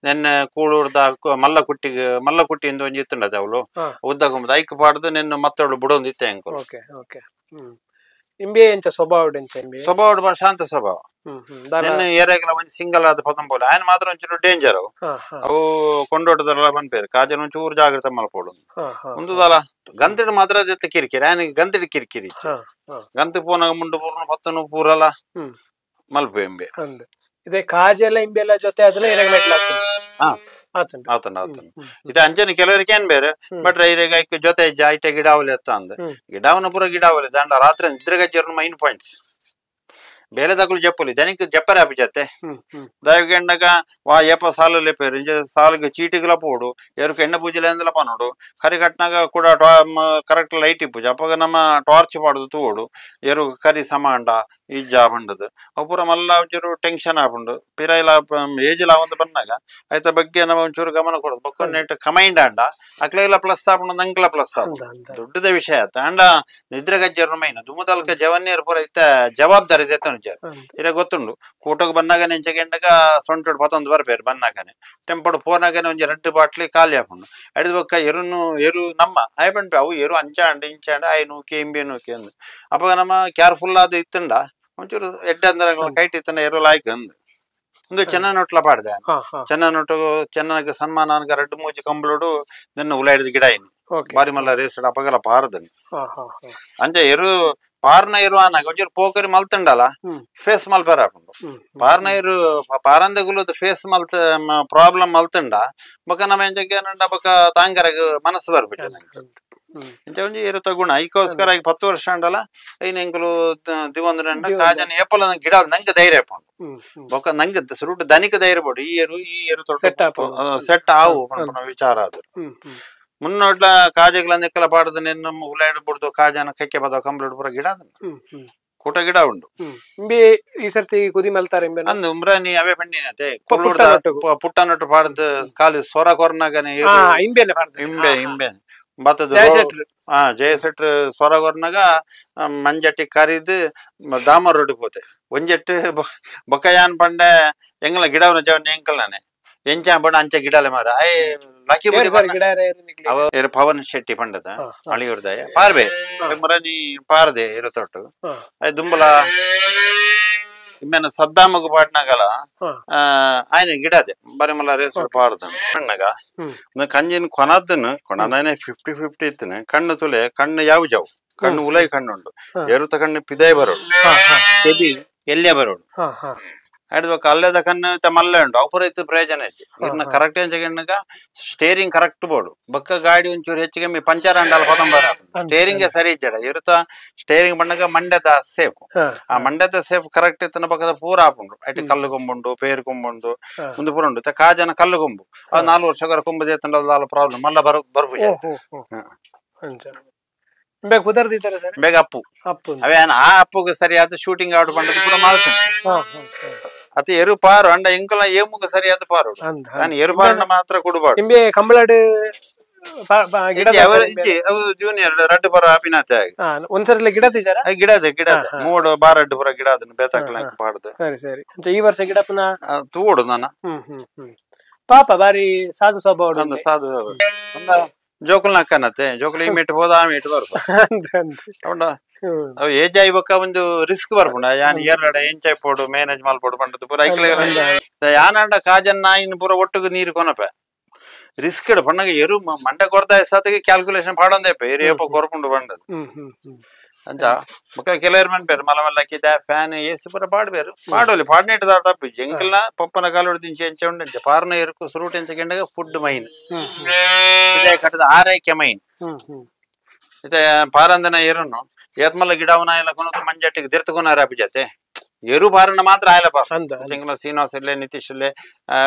ನೆನ್ನೆ ಕೂಳೂರ್ದ ಮಲ್ಲ ಕುಟ್ಟಿಗೆ ಮಲ್ಲ ಕುಟ್ಟಿಯಿಂದ ಒಂಜಿ ಇತ್ತಂಡದ ಅವಳು ಉದ್ದ ಗುಂಬದ ಐಕ್ ಪಾಡ್ದು ನಿನ್ನ ಮತ್ತವಳು ಬುಡೊಂದು ಇತ್ತೆ ಅಂಕಲ್ ಇಂಬೆ ಎಂಚ ಸ್ವಭಾವ ಸ್ವಭಾವ ಶಾಂತ ಸ್ವಭಾವ ನಿನ್ನ ಏರಿಯಾಗೆಲ್ಲ ಒಂಜಿ ಸಿಂಗಲ್ ಆದ ಪತಂಬೋಲ ఆయన ಮಾತ್ರ ಒಂಚೂರು ಡೇಂಜರ್ ಅವು ಅವು ಕೊಂಡೋಟದಲ್ಲ ಬಂದ್ಪೇರು ಕಾಜನ ಒಂಚೂರು ಜಾಗ್ರತೆ ಮಲ್ಪೋಡು ಒಂದು ಗಂತಿಡು ಮಾತ್ರ ಅದೆತ್ತ ಕಿರಿಕಿರಿ ఆయన ಗಂತಿಡು ಕಿರಿಕಿರಿ ಗಂತು ಪೋನಾಗ ಮುಂಡು ಪೂರ್ಣ ಪತ್ತನು ಪೂರಲ್ಲ ಮಲ್ಪು ಎಂಬೆ ಇದೆ ಕಾಜೆಲ್ಲ ಇಂಬೆಲ್ಲ ಜೊತೆ ಅದನ್ನ ಆತನ ಆತನ ಇದು ಅಂಜನ ಕೆಲವರಿಗೆ ಏನ್ ಬೇರೆ ಬಟ್ ಐರೆಗ ಜೊತೆ ಐಟೆ ಗಿಡಾವಲಿ ಅತ್ತ ಅಂದ ಗಿಡಾವನ ಪೂರ ಗಿಡಾವಲಿ ದಂಡ ರಾತ್ರಿ ನಿದ್ರೆಗಜ್ಜರ್ನ ಮೈನ್ ಪಾಯಿಂಟ್ಸ್ ಬೇಲೆ ತಗುಲು ಜಪ್ಪಲಿ ದನಿಕ್ ಜಪ್ಪರೆ ಆಪಿಜತ್ತೆ ದಯಗೆಂಡಗ ವಾ ಏಪ ಸಾಲು ಲೇಪೇರು ಇಂಜ ಸಾಲುಗೆ ಚೀಟಿಗಳ ಪೋಡು ಎರುಕು ಎಣ್ಣೆ ಪೂಜೆಲೆ ಅಂದಲ ಪನೋಡು ಕರಿ ಕಟ್ನಾಗ ಕೂಡ ಕರೆಕ್ಟ್ ಲೈಟ್ ಇಪ್ಪುಜ ಅಪ್ಪಗ ನಮ್ಮ ಟಾರ್ಚ್ ಪಾಡುದು ತೂಡು ಎರು ಕರಿ ಸಮಾಂಡ ಇಜ್ಜ ಬಂಡದು ಅವು ಪೂರ ಮಲ್ಲ ಒಂಚೂರು ಟೆನ್ಷನ್ ಆಪುಂಡು ಪಿರೈಲ ಏಜ್ ಲಾವಂತ ಬಂದಾಗ ಆಯ್ತ ಬಗ್ಗೆ ನಮ್ಮ ಒಂಚೂರು ಗಮನ ಕೊಡೋದು ಬೊಕ್ಕ ನೆಟ್ ಕಮೈಂಡ್ ಅಂಡ ಅಕ್ಲೆಲ್ಲ ಪ್ಲಸ್ ಆಪುಂಡು ನಂಕ್ಲ ಪ್ಲಸ್ ಆಪುಂಡು ದೊಡ್ಡದ ವಿಷಯ ಆತ ಅಂಡ ನಿದ್ರೆಗಜ್ಜರ್ನ ಮೈನ ದುಮ್ಮದಲ್ಕ ಜವನ್ಯರು ಪೂರ ಇತ್ತ ಜವಾಬ್ದಾರಿ ಇದೆ ಇರ ಗೊತ್ತುಂಡು ಕೂಟಕ್ಕೆ ಬನ್ನಾಗ ನೆಂಚಗೆಂಡಗ ಸೊಂಟೋಡು ಪತ್ತೊಂದು ಬರ್ಬೇರು ಬನ್ನಾಗನೆ ಟೆಂಪೋಡು ಫೋನಾಗನೆ ಒಂಜಿ 2 ಬಾಟ್ಲಿ ಖಾಲಿ ಹಾಕೊಂಡು ಅಡಿದ ಬೊಕ್ಕ ಎರುನು ಎರು ನಮ್ಮ ಆಯ್ ಪನ್ಪೆ ಅವು ಎರು ಅಂಚಾಂಡ ಇಂಚಾಂಡ ಆಯ್ ನೂಕೆ ಇಂಬೆ ನೂಕೆ ಅಂದು ಅಪ್ಪಗ ನಮ್ಮ ಕೇರ್ಫುಲ್ ಆದ ಇತ್ತಂಡ ಒಂಚೂರು ಎಡ್ಡೆ ಅಂದ್ರೆ ಕೈಟ್ ಇತ್ತಂಡ ಎರು ಲಾಯ್ಕ್ ಅಂದು ಒಂದು ಚೆನ್ನ ನೋಟ್ಲ ಪಾಡ್ದೆ ಚೆನ್ನ ನೋಟು ಚೆನ್ನಗೆ ಸನ್ಮಾನ ಅನ್ಗ 2 3 ಕಂಬಳೋಡು ನಿನ್ನ ಉಲ ಹಿಡಿದ ಗಿಡ ಇನ್ನು ಬಾರಿ ಮಲ್ಲ ರೇಸ್ ಅಪಗಲ ಪಾರದನ್ನು ಅಂಚೆ ಎರು ಪಾರ್ನ ಇರು ಅನ್ನಾಗ ಒಂಚೂರು ಪೋಕರಿ ಮಲ್ತಂಡಲ್ಲ ಫೇಸ್ ಮಲ್ಪೇರ ಹಾಕೊಂಡು ಪಾರ್ನ ಇರು ಪಾರಂದ ಗುಲದ ಫೇಸ್ ಮಲ್ತ ಪ್ರಾಬ್ಲಮ್ ಮಲ್ತಂಡ ಬೊಕ ನಮ್ಮ ಎಂಚಕ್ಕೆ ಏನಂಡ ಬೊಕ ತಾಂಗರಗ ಮನಸ್ಸು ಬರ್ಬಿಟ್ಟು. ಇಂಚ ಒಂಜಿ ಎರುತ ಗುಣ ಐಕೋಸ್ಕರ 10 ವರ್ಷ ಅಂಡಲ ಐನ ಎಂಕುಲು ದಿವಂದ್ರ ಕಾಜನ ಏಪಲ ಗಿಡ ನಂಗೆ ಧೈರ್ಯ ಪಂಡು ಬೊಕ್ಕ ನಂಗೆ ಸುರುಟು ದನಿಕ ಧೈರ್ಯ ಬೋಡು ಈ ಎರು ಈ ಎರು ಸೆಟ್ ಆವು ಪನ್ಪುನ ವಿಚಾರ ಅದು ಮುನ್ನೋಟ್ಲ ಕಾಜಗಳ ನೆಕ್ಕಲ ಪಾಡದ ನಿನ್ನ ಉಲಾಯ್ಡ್ ಬಿಡ್ದು ಕಾಜನ ಕಕ್ಕೆ ಬದ ಕಂಪ್ಲೀಟ್ ಪೂರ ಗಿಡ ಕೂಟ ಗಿಡ ಉಂಡು ಇಂಬೆ ಈ ಸರ್ತಿ ಕುದಿ ಮಲ್ತಾರೆ ಇಂಬೆ ಅಂದು ಉಮ್ರಾನಿ ಅವೇ ಪಂಡಿನತೆ ಪುಟ್ಟನೊಟ್ಟು ಪಾಡದ ಕಾಲಿ ಸೊರ ಕೊರ್ನಾಗನೆ ಇಂಬೆನೆ ಪಾಡ್ದು ಇಂಬೆ ಇಂಬೆ ಬತ್ತದ ಜಯಸೆಟ್ರು ಸೊರ ಕೊರ್ನಾಗ ಮಂಜಟ್ಟಿ ಕರಿದು ದಾಮರ್ ರೋಡ್ ಪೋತೆ ಒಂಜೆಟ್ಟು ಬೊಕ್ಕಯಾನ್ ಪಂಡೆ ಎಂಗಲ ಗಿಡವನ ಜವನ್ ಎಂಕಲ್ ನಾನೆ ಎಂಚ ಪಂಡ ಅಂಚ ಗಿಡಲೆ ಮಾರ I lucky ಬುಡಿ ಅವ ಪವನ್ ಶೆಟ್ಟಿ ಪಂಡದ ಅಳಿಯೂರ್ದಾಯ ಪಾರ್ಬೆ ಮುರನಿ ಪಾರದೆ ಇರತೊಟ್ಟು I ದುಂಬಲ ಇಮ್ಮೆನ ಸದ್ದಾಮಗು ಪಾಡ್ನಾಗಲ ಆಯ್ನ ಗಿಡದೆ ಬರಿಮಲ ರೇಸ್ ಪಾಡ್ದ ಪಣ್ಣಗ ಕಂಜಿನ ಕೊನದನ್ನು ಕೊಣನೇ 50-50 ಇತ್ತನೆ ಕಣ್ಣು ತುಲೆ ಕಣ್ಣು ಯಾವ ಜಾವು ಕಣ್ಣು ಉಲೈ ಕಣ್ಣುಂಡು ಎರುತ ಕಣ್ಣು ಪಿದೈ ಬರೋಡು ಕೆಬಿ ಎಲ್ಲೇ ಬರೋಡು ಆಡ್ಬೇಕು ಅಲ್ಲೇದ ಕಣ್ಣು ಮಲ್ಲೆ ಉಂಟು ಅವು ಪೂರ ಇತ್ತು ಪ್ರಯೋಜನ ಹೆಚ್ಚು ಇದನ್ನ ಕರೆಕ್ಟ್ ಎಂಚ ಸ್ಟೇರಿಂಗ್ ಕರೆಕ್ಟ್ ಬೋರ್ಡು ಬಕ್ಕ ಗಾಡಿ ಒಂಚೂರು ಹೆಚ್ಚು ಕಮ್ಮಿ ಪಂಚರ್ ಅಂಡಲ್ಲ ಪದಂಬರ ಸ್ಟೇರಿಂಗ್ ಸರಿ ಇಜ್ಜಡ ಇರುತ್ತ ಸ್ಟೇರಿಂಗ್ ಬಣ್ಣಗ ಮಂಡ್ಯದ ಸೇಫ್ ಆ ಮಂಡ್ಯದ ಸೇಫ್ ಕರೆಕ್ಟ್ ಇತ್ತನ ಪಕ್ಕದ ಪೂರ ಆಪುಂಡು ಐಟ್ ಕಲ್ಲು ಕೊಂಬುಂಡು ಪೇರು ಕೊಂಬುಂಡು ಮುಂದೆ ಪೂರ ಉಂಡು ಕಾಜನ ಕಲ್ಲು ಕೊಂಬು ಆ 4 ವರ್ಷ ಕೊಂಬು ದೇತಂಡ ಪ್ರಾಬ್ಲಮ್ ಮಲ್ಲ ಬರ್ಬು ಬೇಗ ಅಪ್ಪು ಅವೇ ಆ ಅಪ್ಪುಗೆ ಸರಿಯಾದ ಶೂಟಿಂಗ್ ಔಟ್ ಬಂದದ್ದು ಪೂರ ಮಾಡ್ತಾನೆ ಅತಿ ಎರು ಪಾರು ಅಂಡ ಎಂಕಲ ಏಮುಗ ಸರಿಯಾದ ಪಾರು ನಾನು ಎರು ಪಾರನ್ನ ಮಾತ್ರ ಕೊಡಬಾರ್ದು ಇಂಬೆ ಕಂಬಳಡು ಜೂನಿಯರ್ ರಡ್ಡು ಪರ ಅಭಿನಾತೆ ಒಂದ್ಸರಿ ಗಿಡ ತೀಜಾರ ಗಿಡದೆ ಗಿಡದೆ ಮೂಡು ಬಾರಡ್ಡು ಪುರ ಗಿಡ ಅದನ್ನು ಬೇತಾಕಲ ಪಾಡ್ದು ಸರಿ ಸರಿ ಈ ವರ್ಷ ಗಿಡ ಪುನಃ ತೂಡು ನಾನು ಪಾಪ ಬಾರಿ ಸಾಧು ಸ್ವಭಾವ ಸಾಧು ಜೋಕುಲ್ ನಕ್ಕನತ್ತೆ ಜೋಕುಲ್ ಈ ಮೀಟ್ ಹೋದ ಆ ಮೀಟ್ ಬರ್ಬೋದು ಅವು ಏಜ್ ಆಯ್ಬಕ್ಕ ಒಂದು ರಿಸ್ಕ್ ಬರ್ಪುಂಡ ಯಾನ್ ಏರ್ಲಡ ಎಂಚಾಯ್ ಪೋಡು ಮ್ಯಾನೇಜ್ ಮಲ್ಪೋಡು ಪಂಡದು ಪೂರ ಐಕ್ಲೆ ಯಾನಂಡ ಕಾಜನ್ ನಾಯಿನ್ ಪೂರ ಒಟ್ಟುಗು ನೀರು ಕೊನಪೆ ರಿಸ್ಕ್ ಇಡು ಪಣ್ಣಗ ಎರು ಮಂಡ ಕೊರ್ದ ಸಾತಿಗೆ ಕ್ಯಾಲ್ಕುಲೇಷನ್ ಪಾಡೊಂದೇಪ ಎರು ಏಪ ಕೊರ್ಪುಂಡು ಪಂಡದು ಅಂಚ ಬೊಕ್ಕ ಕೆಲವರು ಮನ್ಪೇರು ಮಲ ಮಲ್ಲಕ್ಕಿದ ಫ್ಯಾನ್ ಏಸಿ ಪೂರ ಪಾಡ್ಬೇರು ಪಾಡೋಲಿ ಪಾಡ್ನೇಟ್ ದಾದ ತಪ್ಪು ಎಂಕಲ್ನ ಪಪ್ಪನ ಕಾಲೋಡು ತಿಂಚೆ ಎಂಚ ಉಂಡು ಎಂಚ ಪಾರ್ನ ಎರುಕು ಸುರುಟು ಎಂಚ ಕೆಂಡಗ ಫುಡ್ ಮೈನ್ ಇದೇ ಕಟ್ಟದ ಆರೈಕೆ ಮೈನ್ ಇತ್ತೆ ಪಾರಂದನ ಎರುನು ಏತ್ಮಲ್ಲ ಗಿಡವನ ಆಯಲ ಕೊನದು ಮಂಜಟ್ಟಿಗೆ ದಿರ್ತುಕೊನಾರ ಅಭಿಜಾತೆ ಎರು ಪಾರನ ಮಾತ್ರ ಆಯಲ ಪಾರ ಶ್ರೀನಿವಾಸ ಇಲ್ಲೇ ನಿತೀಶ್ ಇಲ್ಲೇ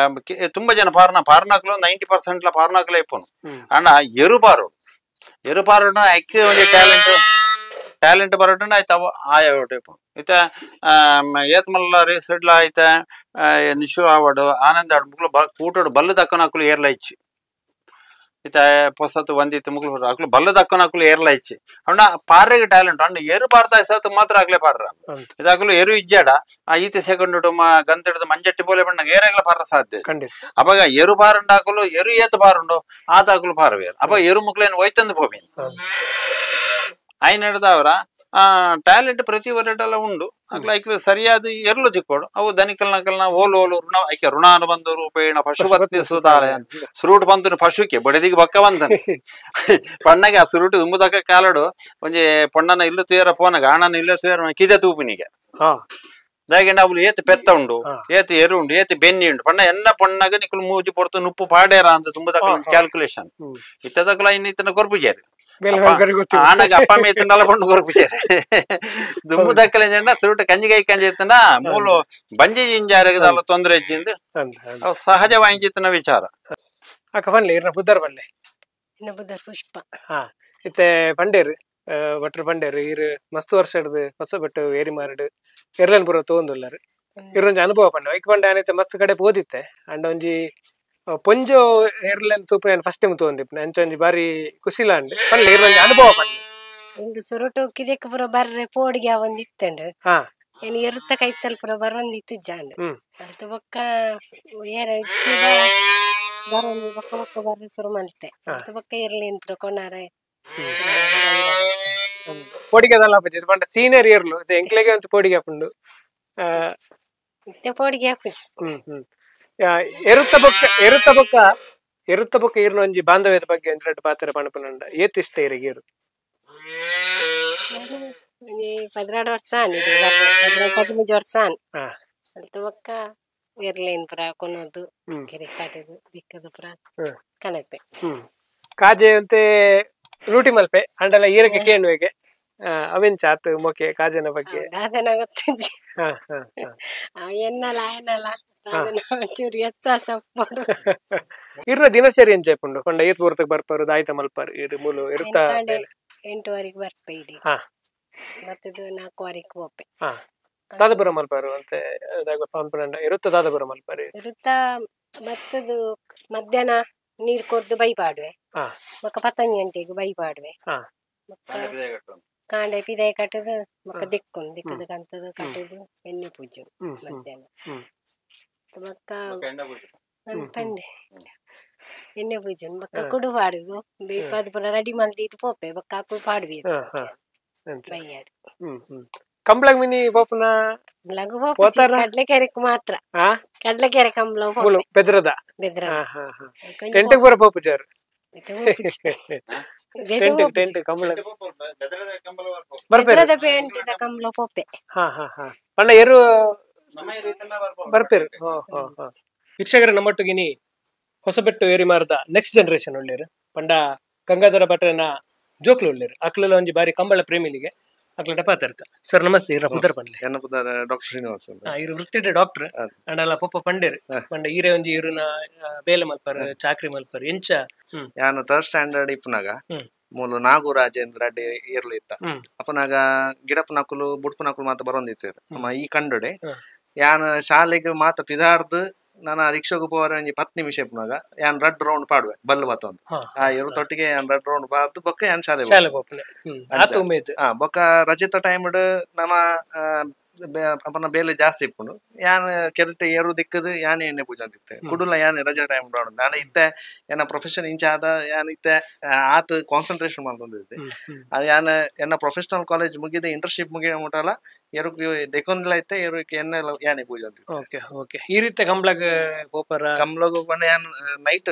ತುಂಬಾ ಜನ ಪಾರನ ಪಾರ್ನಾಕ್ಲು 90% ಪಾರ್ನಾಕ್ಲೆ ಇಪ್ಪನು ಅಣ್ಣ ಎರು ಪಾರು ಎರು ಪಾರುನ ಐಕ್ಯ ಒಂಜಿ ಟ್ಯಾಲೆಂಟ್ ಟ್ಯಾಲೆಂಟ್ ಬರೋಟು ಆಯ್ತು ಅವು ಆಯ ಇಪ್ಪು ಇತ್ತೆ ಏತ್ಮಲ್ಲ ರೇಸ್ ಇಡ್ಲ ಐತೆ ನಿಶು ಆವಡು ಆನಂದ್ ಆಡು ಮುಗ್ಲು ಕೂಟೋಡು ಬಲ್ಲು ದಕ್ಕನಕ್ಲು ಏರ್ಲ ಇಚ್ಚಿ ಇತ್ತೆ ಪೊಸತ್ತು ಒಂದಿತ್ತು ಮುಗ್ಲು ಅಕ್ಲು ಬಲ್ಲು ದಕ್ಕನಕ್ಲು ಏರ್ಲ ಇಚ್ಚಿ ಅಣ್ಣ ಪಾರ್ರೆಗೆ ಟ್ಯಾಲೆಂಟ್ ಅಣ್ಣ ಏರು ಪಾರ್ತಾ ಸತ್ತು ಮಾತ್ರ ಆಗ್ಲೇ ಪಾರ್ರ ಇದಾಗಲು ಏರು ಇಜ್ಜಾಡ ಆ ಈತೆ ಸೆಕೆಂಡ್ ಗಂತಿಡ್ದು ಮಂಜಟ್ಟಿ ಬೋಲೆ ಬಣ್ಣ ಏರಾಗ್ಲ ಪಾರ ಸಾಧ್ಯ ಅವಾಗ ಎರು ಪಾರುಂಡಾಕಲು ಎರು ಏತು ಪಾರುಂಡು ಆತಾಕಲು ಪಾರವೇರು ಅಪ್ಪ ಎರು ಮುಕ್ಲೇನು ಹೋಯ್ತಂದು ಪೋಮಿ ಐನ್ ಹಿಡ್ದವರ ಆ ಟ್ಯಾಲೆಂಟ್ ಪ್ರತಿ ಒರೆಟೆಲ್ಲ ಉಂಡು ಅಕ್ಲ ಐಕ್ಲು ಸರಿಯಾದ ಎರ್ಲು ತಿಕ್ಕೋಡು ಅವು ದನಿಕಲ್ ನಕಲ್ನ ಓಲು ಓಲು ಋಣ ಐಕೆ ಋಣಾನುಬಂಧ ರೂಪೇಣ ಪಶುಪತ್ನಿ ಸುತಾಳೆ ಸುರುಟು ಬಂತು ಪಶುಕ್ಕೆ ಬಡದಿಗೆ ಬಕ್ಕ ಬಂತಾನೆ ಪಣ್ಣಗೆ ಆ ಸುರುಟು ತುಂಬುದಕ್ಕ ಕಾಲಡು ಒಂಜಿ ಪೊಣ್ಣನ ಇಲ್ಲು ತುಯರ ಪೋನಗ ಅಣ್ಣನ ಇಲ್ಲು ತುಯರ ಕಿದೆ ತೂಪಿನಿಗೆ ದಾಗೆಂಡ ಅವಳು ಏತ್ ಪೆತ್ತ ಉಂಡು ಏತ್ ಎರು ಉಂಡು ಏತ್ ಬೆನ್ನಿ ಉಂಡು ಪಣ್ಣ ಎನ್ನ ಪಣ್ಣಗ ನಿಕುಲು ಮೂಜಿ ಪೊರ್ತು ನುಪ್ಪು ಪಾಡೇರ ಅಂತ ತುಂಬುದಕ್ಕ ಕ್ಯಾಲ್ಕುಲೇಷನ್ ಇತ್ತದಕ್ಕಲ ಇನ್ನು ಇತ್ತನ ಕೊರ್ಪುಜೇರು ಆನಗ ಅಪ್ಪ ಮೇತಂಡಲ ಕೊಂಡು ಕೊರ್ಪುಜೇರು ದುಂಬು ದಕ್ಕಲೆ ಜಂಡ ಸುರುಟು ಕಂಜಿಗಾಯಿ ಕಂಜಿ ಇತ್ತನ ಮೂಲು ಬಂಜಿ ಜಿಂಜಾರಿಗೆ ತೊಂದರೆ ಇಜ್ಜಿಂದು ಅವು ಸಹಜವಾಯಿಂಚಿತ್ತನ ವಿಚಾರ ಅಕ್ಕ ಪನ್ಲೆ ಇರ್ನ ಪುದ್ದಾರ್ ಪನ್ಲೆ ಇನ್ನ ಪುದ್ದಾರ್ ಪುಷ್ಪ ಹಾ ಇತ್ತೆ ಪಂಡೇರು ಭಟ್ರು ಪಂಡೇರು ಇರು ಮಸ್ತ್ ವರ್ಷ ಹಿಡ್ದು ಹೊಸ ಬಟ್ಟು ಏರಿ ಮಾರಡು ಎರ್ಲನ್ ಪೂರ ತಗೊಂದುಲ್ಲಾರು ಇರೊಂಜಿ ಅನುಭವ ಪಂಡೆ ಐಕ್ ಪಂಡೆ ಆನೈತೆ ಮಸ್ತ್ ಕಡೆ ಪೋದಿತ್ತೆ ಅಂಡ ಒಂಜಿ ಪೊಂಜೋ ಎರ್ಲನ್ ತೂಪು ನಾನು ಫಸ್ಟ್ ಟೈಮ್ ತಗೊಂಡಿಪ್ಪೆ ಅಂಚ ಒಂಜಿ ಬಾರಿ ಖುಷಿಲ ಅಂಡ್ ಪನ್ಲೆ ಇರೊಂಜಿ ಅನುಭವ ಪಂಡೆ ಇಂದು ಸುರುಟು ಕಿದೆಕ್ ಪೂರ ಬರ್ರೆ ಪೋಡಿಗೆ ಒಂದ್ ಇತ್ತಂಡು ಏನು ಎರುತ್ತ ಕೈತಲ್ ಪೂರ ಬರೊಂದು ಇತ್ತಿಜ್ಜಾಂಡ್ ಅಲ್ತು ಬೊಕ್ಕ ಏರ ಇಚ್ಚಿದ ಬರೊಂದು ಬೊಕ್ಕ ಬೊಕ್ಕ ಬರ್ರೆ ಶುರು ಮಲ್ತೆ ಅಲ್ತು ಬೊಕ್ಕ ಎರ್ಲೇನ್ ಪೂರ ಕೊನಾರೆ ಪೋಡಿಗೆದಲ್ಲ ಆಪುಜಿ ಪಂಡ ಸೀನಿಯರ್ ಇರ್ಲು ಎಂಕ್ಲೆಗೆ ಅಂತ ಪೋಡಿಗೆ ಆಪುಂಡು ಇತ್ತೆ ಪೋಡಿಗೆ ಆಪುಜಿ ಎರುತ್ತ ಬೊಕ್ಕ ಎರುತ್ತ ಬೊಕ್ಕ ಎರುತ್ತ ಬೊಕ್ಕ ಇರ್ನ ಒಂಜಿ ಬಾಂಧವ್ಯದ ಬಗ್ಗೆ ಒಂಜಿ ರಡ್ಡ್ ಪಾತೆರ ಪಣಪುನಂಡ ಏತ್ ಇಷ್ಟ ಇರೆಗ್ ಏರು 12 ವರ್ಷ ಆನ್ 15 ವರ್ಷ ಆನ್ ಅಲ್ತು ಬೊಕ್ಕ ಎರ್ಲೇನ್ ಪೂರ ಕೊನೊದು ಕೆರೆ ಕಾಟದು ಬಿಕ್ಕದು ಪೂರ ಕನಪೆ ಕಾಜೆ ಅಂತೆ ಲೂಟಿ ಮಲ್ಪೆ ಅಂಡಲ ಈರಕ್ಕೆ ಕೇಣುವೆಗೆ ಅವೆನ್ ಚಾತ್ ಮೊಕೆ ಕಾಜನ ಬಗ್ಗೆ ದಾದನ ಗೊತ್ತಿಜ್ಜಿ ಎನ್ನಲ ಎನ್ನಲ ಚೂರು ವ್ಯತ್ಯಾಸ ಇರ್ನ ದಿನಚರಿ ಎಂಚ ಪುಂಡು ಪಂಡ ಏತ್ ಪೂರ್ತಕ್ ಬರ್ಪಾರು ದಾಯ್ತ ಮಲ್ಪಾರು ಇರು ಮೂಲು ಇರುತ್ತ 8:15 ಬರ್ಪೆ ಇಡಿ ಮತ್ತದು 4:15 ಹೋಪೆ ದಾದಪುರ ಮಲ್ಪಾರು ಅಂತ ಇರುತ್ತ ದಾದಪುರ ಮಲ್ಪಾರು ಇರುತ್ತ ಮತ್ತದು ಮಧ್ಯಾಹ್ನ ನೀರ್ ಕೊರ್ದು ಬೈ ಪಾಡುವೆ ಮಕ್ಕ 10 ಗಂಟೆಗೆ ಬೈ ಪಾಡುವೆ ಕಾಂಡೆ ಪಿದಾಯ ಕಟ್ಟದು ಮಕ್ಕ ದಿಕ್ಕೊಂಡು ದಿಕ್ಕದ ಕಂತದ ಕಟ್ಟದು ಎಣ್ಣೆ ಪೂಜೆ ಮಧ್ಯಾಹ್ನ ಮಕ್ಕ ಪಂಡೆ ಎಣ್ಣೆ ಪೂಜೆ ಬೊಕ್ಕ ಕುಡು ಪಾಡುದು ಬೇಪಾದ ಪೂರ ರೆಡಿ ಮಲ್ದಿದ್ದು ಪೋಪೆ ಬೊಕ್ಕ ಅಕುಲು ಪಾಡುವೆ ಬೈಯಾಡು. ಕಂಬ್ಳಗ್ ಮಿನಿ ಪೋಪುನ ಕಡ್ಲೆಕೆರೆ ಮಾತ್ರ ಕಡ್ಲೆಕೆರೆ ಕಂಬ್ಳ ಬೆದ್ರದ ಬೆದ್ರದ ಟೆಂಟ್ ಪೂರ ಪೋಪುಜಾರು ಟೆಂಟ್ ಕಂಬಳ ಬೆದ್ರದ ಪೇಂಟೆದ ಕಂಬ್ಳ ಪೋಪೆ. ಪಂಡ ಎರು ಬರ್ಪೇರು. ವೀಕ್ಷಕರ ನಮ್ಮೊಟ್ಟಿಗಿನಿ ಹೊಸಬೆಟ್ಟು ಏರಿಮಾರದ ನೆಕ್ಸ್ಟ್ ಜನರೇಷನ್ ಒಳ್ಳೇರು ಪಂಡ ಗಂಗಾಧರ ಭಟ್ರನ ಜೋಕ್ಲು ಒಳ್ಳೇರು ಅಕ್ಲೆಲ್ಲ ಒಂಜಿ ಬಾರಿ ಕಂಬಳ ಪ್ರೇಮಿಲಿಗೆ ಅಕ್ಲಟ ಪಾತರ್ಕ. ಸರ್ ನಮಸ್ತೆ, ಇರ ಪುದರ್ ಪಂಡ್ಲೆ. ಎನ್ನ ಪುದರ್ ಡಾಕ್ಟರ್ ಶ್ರೀನಿವಾಸ್. ಇರು ವೃತ್ತಿಡೆ ಡಾಕ್ಟರ್ ಅಂಡಲ ಪೊಪ್ಪ ಪಂಡೇರು ಪಂಡ ಈರೆ ಒಂಜಿ ಇರುನ ಬೇಲೆ ಮಲ್ಪರ್ ಚಾಕ್ರಿ ಮಲ್ಪರ್ ಎಂಚ. ಯಾನು ಥರ್ಡ್ ಸ್ಟ್ಯಾಂಡರ್ಡ್ ಇಪ್ಪನಾಗ ಮೂಲು ನಾಗು ರಾಜೇಂದ್ರ ಅಡ್ಡೆ ಏರ್ಲು ಇತ್ತ ಅಪ್ಪನಾಗ ಗಿಡಪ್ಪನಕುಲು ಬುಡ್ಪನಕುಲು ಮಾತ ಬರೋಂದಿತ್ತೇರು ನಮ್ಮ ಈ ಕಂಡುಡೆ. ಯಾನ್ ಶಾಲೆಗೆ ಮಾತ ಪಿದಾರ್ದು ನಾನು ರಿಕ್ಷಾಗ ಪೋವರೆ ಒಂಜಿ 10 ನಿಮಿಷ ಇಪ್ಪನಾಗ ಯಾನ್ ರಡ್ ರೌಂಡ್ ಪಾಡುವೆ ಬಲ್ಲು ಬತ್ತೊಂದು ಆ ಎರು ತೊಟ್ಟಿಗೆ ಯಾನ್ ರಡ್ ರೌಂಡ್ ಪಾಡ್ದು ಬೊಕ್ಕ ಯಾನ್ ಶಾಲೆ ಬೊಕ್ಕ ರಜೆತ ಟೈಮ್ ನಮ್ಮ ಅಪ್ಪನ ಬೇಲೆ ಜಾಸ್ತಿ ಇಪ್ಪುಂಡು ಯಾನ್ ಕೆರೆಟ್ ಏರು ದಿಕ್ಕದು ಯಾನ್ ಎಣ್ಣೆ ಪೂಜೆ ಅಂತಿತ್ತೆ ಕುಡುಲ ಯಾನ್ ರಜೆ ಟೈಮ್ ರೌಂಡ್ ನಾನು ಇತ್ತೆ ಎನ್ನ ಪ್ರೊಫೆಷನ್ ಇಂಚ ಆದ ಯಾನ್ ಇತ್ತೆ ಆತ ಕಾನ್ಸಂಟ್ರೇಷನ್ ಮಾಡ್ಕೊಂಡಿದ್ದೆ. ಅದು ಯಾನ್ ಎನ್ನ ಪ್ರೊಫೆಷನಲ್ ಕಾಲೇಜ್ ಮುಗಿದ ಇಂಟರ್ನ್ಶಿಪ್ ಮುಗಿದ ಮುಟ್ಟಲ್ಲ ಎರು ದೆಕೊಂದಿಲ್ಲ ಇತ್ತೆ ಎರು ಎಣ್ಣೆ ಯಾನೆ ಪೂಜೆ ಅಂತಿತ್ತು. ಓಕೆ ಓಕೆ ಈ ರೀತಿ ಕಂಬ್ಳಗ್ ಪೋಪರ ಕಂಬ್ಳಗ್ ಬಣ್ಣ ಯಾನ್ ನೈಟ್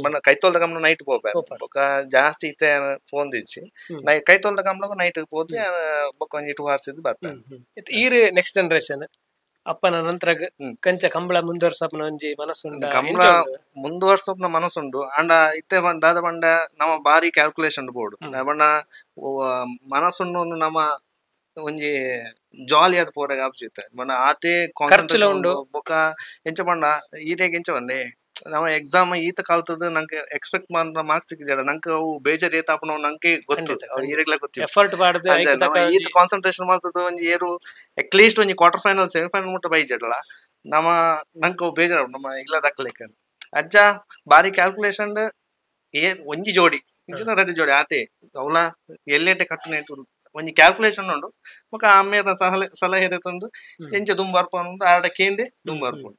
ಬಣ್ಣ ಕೈತೋಲ್ದ ಕಂಬ್ಳ ನೈಟ್ ಪೋಪೆ ಬೊಕ್ಕ ಜಾಸ್ತಿ ಇತ್ತೆ ಫೋನ್ ದಿಚ್ಚಿ ಕೈತೋಲ್ದ ಕಂಬ್ಳಗು ನೈಟ್ ಪೋದು ಬೊಕ್ಕ ಒಂಜಿ 2 ಅವರ್ಸ್ ಇದ್ದು ಬರ್ತಾನೆ. ಈರೆ ನೆಕ್ಸ್ಟ್ ಜನರೇಷನ್ ಅಪ್ಪನ ನಂತರ ಕಂಚ ಕಂಬಳ ಮುಂದುವರ್ಸಪ್ಪನ ಒಂಜಿ ಮನಸ್ಸುಂಡು ಕಂಬಳ ಮುಂದುವರ್ಸಪ್ಪನ ಮನಸ್ಸುಂಡು ಅಂಡ ಇತ್ತೆ ದಾದ ಬಂಡ ನಮ್ಮ ಬಾರಿ ಕ್ಯಾಲ್ಕುಲೇಷನ್ ಬೋರ್ಡ್ ಬಣ್ಣ ಮನಸ್ಸುಂಡು ಒಂದು ನಮ್ಮ ಒಂಜಿ ಜಾಲಿ ಆದ ಪೋರಾಗ ಆಪ್ಜಿತ್ತೆ ಬಣ್ಣ ಆತೆ ಖರ್ಚುಲ ಉಂಡು ಬೊಕ್ಕ ಎಂಚ ಬಣ್ಣ ಈರೆಗೆ ಎಂಚ ಬಂದೆ ನಮ್ಮ ಎಕ್ಸಾಮ್ ಈತ ಕಲ್ತದ ನಂಗೆ ಎಕ್ಸ್ಪೆಕ್ಟ್ ಮಾಡ ಮಾರ್ಕ್ಸ್ ಸಿಕ್ಕಿಜಾಡ ನಂಗೆ ಅವು ಬೇಜಾರ್ ಏತ ಆಪುನ ನಂಗೆ ಗೊತ್ತು ಈರೆಗ್ಲ ಗೊತ್ತು ಎಫರ್ಟ್ ಪಾಡ್ದು ಈತ ಕಾನ್ಸಂಟ್ರೇಷನ್ ಮಾಡ್ತದ ಒಂಜಿ ಏರು ಅಟ್ಲೀಸ್ಟ್ ಒಂಜಿ quarter final semifinal ಮುಟ್ಟ ಬೈಜಡಲ ನಮ್ಮ ನಂಗೆ ಅವು ಬೇಜಾರು ನಮ್ಮ ಇಲ್ಲ ದಕ್ಕಲಿಕ್ಕೆ ಅಜ್ಜ ಬಾರಿ ಕ್ಯಾಲ್ಕುಲೇಷನ್ ಏ ಒಂಜಿ ಜೋಡಿ ಇಂಚಿನ ರೆಡ್ಡಿ ಜೋಡಿ ಆತೆ ಅವಲ ಎಲ್ಲೇಟೆ ಕಟ್ಟುನೇಟು ಒಂಜಿ ಕ್ಯಾಲ್ಕುಲೇಷನ್ ಉಂಡು ಬೊಕ್ಕ ಅಮ್ಮೇದ ಸಲಹೆ ತಂದು ಎಂಚ ದುಂಬಾರ್ಪ ಅನ್ನೋದು ಆಡ ಕೇಂದೆ ದುಂಬಾರ್ಪುಂಡು.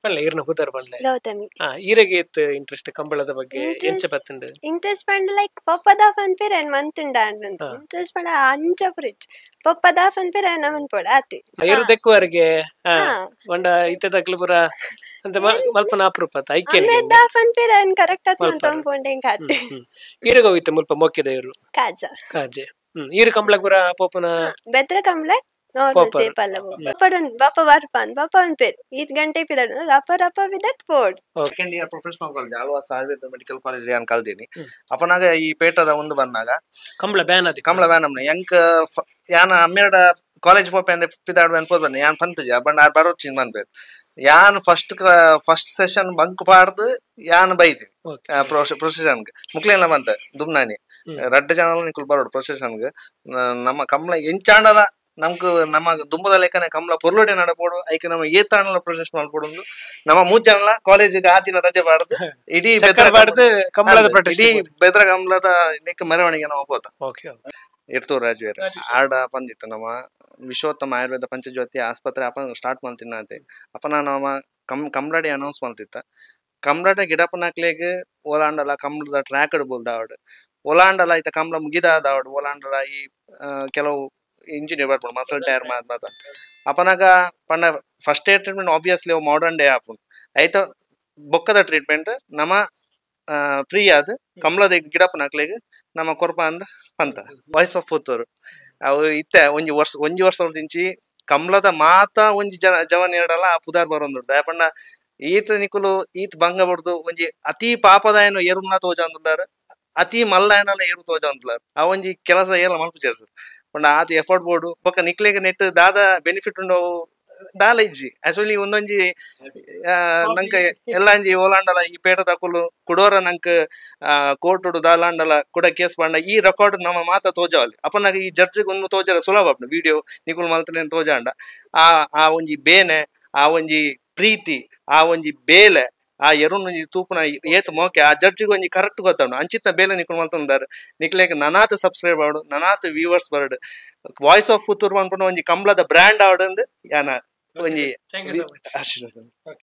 ಪಂಡ್ಲೆ ಈರ್ನ ಪುದರ್ ಪಂಡ್ಲೆ. ಗೌತಮಿ. ಈರೆಗೆ ಇತ್ತು ಇಂಟ್ರೆಸ್ಟ್ ಕಂಬಳದ ಬಗ್ಗೆ ಎಂಚ ಬತ್ತುಂಡು? ಇಂಟ್ರೆಸ್ಟ್ ಪಂಡ ಲೈಕ್ ಪೊಪ್ಪದ ಪನ್ಪೇರ್ ಏನ್ ಮಂತುಂಡ ಅಂದು ಇಂಟ್ರೆಸ್ಟ್ ಪಂಡ ಅಂಚ ಫ್ರಿಜ್ ಪೊಪ್ಪದ ಪನ್ಪೇರ್ ಏನ ಮನ್ಪೋಡ ಆತಿ ಏರು ದೆಕ್ಕುವರೆಗೆ ಒಂಡ ಇತ್ತೆ ತಕ್ಲು ಪೂರ ಅಂತ ಮಲ್ಪನ ಅಪರೂಪ ಐಕ್ಯ ಅಮ್ಮೇದ ಪನ್ಪೇರ್ ಏನ್ ಕರೆಕ್ಟ್ ಆತ್ ಮಂತೊಂಪೊಂಡೆ ಎಂಕ್ ಆತಿ. ಈರೆಗೆ ಹೋಗಿತ್ತು ಮುಲ್ಪ ಮೊಕ್ಕಿದ ಇರು ಕಾಜ ಕಾಜೆ. ಈರು ಕಂಬಳಕ್ ಪೂರ ಪೋಪನ ಬೆದ್ರ ಕಂಬಳ ಬಾಪ ಬರ್ಪಾನ್ ಬಾಪ ಅನ್ಪೇರ್ ಈತ್ ಗಂಟೆ ಪಿದಡ್ ರಪ ರಪ ಬಿದಟ್ board. Second year professional college Alva's Ayurveda medical college ಯಾನ್ ಕಲ್ದೀನಿ ಅಪನಾಗ ಈ ಪೇಟದ ಒಂದು ಬಂದಾಗ ಕಂಬಳ ಬ್ಯಾನ್ ಅದಿ ಕಂಬಳ ಬ್ಯಾನ್ ಅಮ್ನ ಎಂಕ್ ಯಾನ ಅಮ್ಮೇಡ ಕಾಲೇಜ್ ಪೋಪೆ ಅಂದೆ ಪಿದಾಡ್ ಅನ್ಪೋದ್ ಬಂದೆ ಯಾನ್ ಪಂತಜ ಬಣ್ಣ ಆರ್ ಬರೋಚಿನ್ ಬಂದ್ಬೇಕು ಯಾನ್ first session bunk ಪಾಡ್ದು ಯಾನ್ ಬೈದಿ ಪ್ರೊಸೆಷನ್ ಮುಕ್ಲೆಲ್ಲ ಬಂತ ದುಮ್ನಾನಿ ರಡ್ಡ ಜನ ನಿಕುಲ್ ಬರೋಡು ಪ್ರೊಸೆಷನ್ಗೆ ನಮ್ಮ ಕಂಬಳ ಎಂಚಾಂಡಲ ನಮ್ಗೆ ನಮ್ಮ ದುಂಬದ ಲೆಕ್ಕನೆ ಕಂಬಳ ಪೊರ್ಲುಡೆ ನಡಪೋಡು ಐಕೆ ನಮ್ಮ ಏತಾಣಲ ಪ್ರೊಸೆಸ್ ಮಾಡ್ಕೊಡು ನಮ್ಮ ಮೂರ್ ಜನಲ ಕಾಲೇಜಿಗೆ ಆ ದಿನ ರಜೆ ಬಾರ್ದು ಇಡೀ ಇಡೀ ಬೆದ್ರ ಕಂಬಳದ ನಿಕ್ಕ ಮೆರವಣಿಗೆ ನಾವು ಹೋತ. ಇರ್ತೂರು ರಾಜುವೇರ್ ಆಡ ಬಂದಿತ್ತು ನಮ್ಮ ವಿಶ್ವೋತ್ತಮ ಆಯುರ್ವೇದ ಪಂಚಜ್ಯೋತಿ ಆಸ್ಪತ್ರೆ ಅಪ್ಪ ಸ್ಟಾರ್ಟ್ ಮಾಡ್ತೀನಿ ಅಂತೆ ಅಪ್ಪನ ನಮ್ಮ ಕಂಬ್ಳಾಡಿ ಅನೌನ್ಸ್ ಮಾಡ್ತಿತ್ತ ಕಂಬ್ಳಾಟ ಗಿಡಪ್ಪನಾಕ್ಲೇಗ್ ಓಲಾಂಡಲ ಕಂಬ್ಳದ ಟ್ರ್ಯಾಕ್ ಬೋಲ್ದಾವಡ್ ಓಲಾಂಡಲ ಐತ ಕಂಬ್ಳ ಮುಗಿದಾದವಡ್ ಓಲಾಂಡಲ ಈ ಕೆಲವು ಇಂಜಿನಿಯರ್ ಬರ್ಪುಂಡು ಮಸಲ್ ಟೈರ್ ಮಾತ ಅಪನಾಗ ಪಂಡ first aid treatment obviously modern day ಆಪುಂಡು ಐತ ಬೊಕ್ಕದ ಟ್ರೀಟ್ಮೆಂಟ್ ನಮ್ಮ ಫ್ರೀ ಆದ್ ಕಂಬ್ಳದ ಗಿಡಪ್ಪನಾಕ್ಲೇಗ್ ನಮ್ಮ ಕೊರ್ಪ ಅಂದ ಅಂತ ವಾಯ್ಸ್ ಆಫ್ ಪುತ್ತೂರು ಅವು ಇತ್ತೆ ಒಂಜಿ ವರ್ಷ ಒಂಜಿ ವರ್ಷ ದಿಂಚಿ ಕಂಬ್ಳದ ಮಾತ ಒಂಜಿ ಜನ ಜವನ್ ಎರಡಲ್ಲ ಆ ಪುದಾರ್ ಬರೋಂದುಂಡು ದಾಯಪಂಡ ಈತ ನಿಕುಲು ಈತ್ ಭಂಗ ಬಡ್ದು ಒಂಜಿ ಅತಿ ಪಾಪದಾಯನು ಎರುಮ್ನ ತೋಜಾಂದುಲ್ಲಾರ್ ಅತಿ ಮಲ್ಲಾಯನಲ ಏರು ತೋಜಾಂತಲ ಆ ಒಂಜಿ ಕೆಲಸ ಏಲ ಮಲ್ಪುಜೆರ್ ಸರ್. ಪಂಡ ಆತ್ ಎಫರ್ಟ್ ಬೋಡು ಬೊಕ್ಕ ನಿಕ್ಲೆಗ್ ನೆಟ್ ದಾದ ಬೆನಿಫಿಟ್ ಉಂಡು ದಾಲ ಇಜ್ಜಿ. ಆಕ್ಚುಲಿ ಒಂದೊಂಜಿ ನಂಕ್ ಎಲ್ಲಂಜಿ ಓಲಾಂಡಲ ಈ ಪೇಟದಕುಲು ಕುಡೋರ ನಂಕ್ ಕೋರ್ಟುಡು ದಾಲಾಂಡಲ ಕುಡ ಕೇಸ್ ಪಂಡ ಈ ರೆಕಾರ್ಡ್ ನಮ್ಮ ಮಾತ ತೋಜಾವಲಿ. ಅಪನಗ ಈ ಜಡ್ಜ್ ಒಂದು ತೋಜರ ಸುಲಭ ಆಪುಂಡು ವಿಡಿಯೋ ನಿಕುಲು ಮಲ್ತನೆ ತೋಜಾಂಡ ಆ ಆ ಒಂಜಿ ಬೇನೆ ಆ ಒಂಜಿ ಪ್ರೀತಿ ಆ ಒಂಜಿ ಬೇಲೆ ಆ ಎರುನ್ ಒಂಜಿ ತೂಪುನ ಏತ್ ಮೋಕೆ ಆ ಜಡ್ಜಿಗೆ ಒಂಜಿ ಕರೆಕ್ಟ್ ಗೊತ್ತಾವಣ ಅಂಚಿತ್ತ ಬೇಲೆ ನಿಕುಲು ಮಲ್ತೊಂದಾರ್. ನಿಕ್ಲೆಗ್ ನನಾತ್ ಸಬ್ಸ್ಕ್ರೈಬ್ ಆವಡು ನನಾತ್ ವ್ಯೂವರ್ಸ್ ಬರಡು ವಾಯ್ಸ್ ಆಫ್ ಪುತ್ತೂರು ಪನ್ಪುನ ಒಂಜಿ ಕಂಬ್ಳದ ಬ್ರ್ಯಾಂಡ್ ಆವಡು ಅಂದ್ ಯಾನ ಒಂಜಿ thank you so much. ಆಶೀರ್ವಾದ.